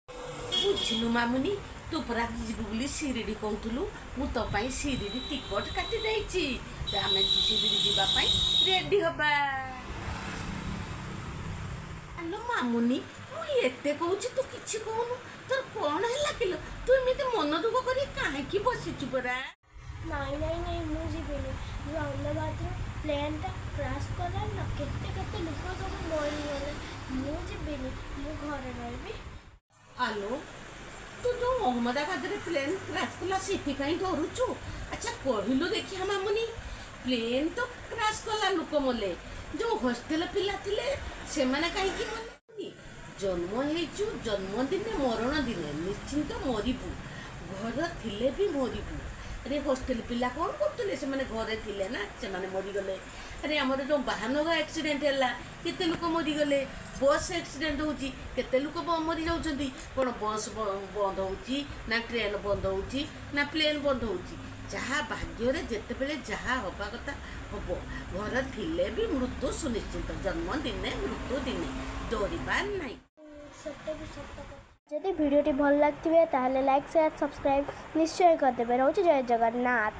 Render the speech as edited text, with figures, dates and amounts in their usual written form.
ବୁଝିଲୁ ମାମୁନି, ତୁ ପରା ଯିବୁ ବୋଲି ଶିରିଡ଼ି କହୁଥିଲୁ। ମୁଁ ତୋ ପାଇଁ ଶିରିଡ଼ି ଟିକଟ କାଟି ଦେଇଛି। ଆମେ ଶିରିଡ଼ି ଯିବା ପାଇଁ ରେଡି ହବା। ଆଲୋ ମାମୁନି, ମୁଁ ଏତେ କହୁଛି, ତୁ କିଛି କହୁନୁ। ତୋର କ'ଣ ହେଲା କିଲୋ? ତୁ ଏମିତି ମନ ଦୁଃଖ କରି କାହିଁକି ବସିଛୁ ପରା? ନାଇଁ ନାଇଁ ନାଇଁ, ମୁଁ ଯିବିନି। ଯେଉଁ ଅହମ୍ମଦାବାଦର ପ୍ଲେନ୍ଟା କ୍ରାସ୍ କଲା ନା, କେତେ କେତେ ଲୋକ ସବୁ ମରିଗଲେ। ମୁଁ ଯିବିନି, ମୁଁ ଘରେ ରହିବି। ଆଲୋ, ତୁ ଯୋଉ ଅହମ୍ମଦାବାଦରେ ପ୍ଲେନ୍ କ୍ରାସ୍ କଲା, ସେଥିପାଇଁ ଡରୁଛୁ? ଆଚ୍ଛା କହିଲୁ ଦେଖିଆ ମାମୁନି, ପ୍ଲେନ୍ ତ କ୍ରାସ୍ କଲା, ଲୋକ ମଲେ, ଯୋଉ ହଷ୍ଟେଲ ପିଲା ଥିଲେ ସେମାନେ କାହିଁକି ମଲେ? ଜନ୍ମ ହେଇଛୁ, ଜନ୍ମ ଦିନେ ମରଣ ଦିନେ ନିଶ୍ଚିନ୍ତ ମରିବୁ। ଘର ଥିଲେ ବି ମରିବୁ। ଆରେ, ହଷ୍ଟେଲ ପିଲା କ'ଣ କରୁଥିଲେ? ସେମାନେ ଘରେ ଥିଲେ ନା, ସେମାନେ ମରିଗଲେ। ଆରେ, ଆମର ଯେଉଁ ବାହାନଗା ଆକ୍ସିଡେଣ୍ଟ ହେଲା, କେତେ ଲୋକ ମରିଗଲେ। ବସ୍ ଆକ୍ସିଡେଣ୍ଟ ହେଉଛି, କେତେ ଲୋକ ମରିଯାଉଛନ୍ତି। କ'ଣ ବସ୍ ବନ୍ଦ ହେଉଛି ନା ଟ୍ରେନ୍ ବନ୍ଦ ହେଉଛି ନା ପ୍ଲେନ୍ ବନ୍ଦ ହେଉଛି? ଯାହା ଭାଗ୍ୟରେ ଯେତେବେଳେ ଯାହା ହେବା କଥା ହବ। ଘର ଥିଲେ ବି ମୃତ୍ୟୁ ସୁନିଶ୍ଚିତ। ଜନ୍ମ ଦିନେ, ମୃତ୍ୟୁ ଦିନେ, ଡରିବାର ନାହିଁ। ସେଟା ବି ସତ କଥା। ଯଦି ଭିଡ଼ିଓଟି ଭଲ ଲାଗିଥିବେ, ତାହେଲେ ଲାଇକ୍, ସେୟାର, ସବସ୍କ୍ରାଇବ୍ ନିଶ୍ଚୟ କରିଦେବେ। ରହୁଛି, ଜୟ ଜଗନ୍ନାଥ।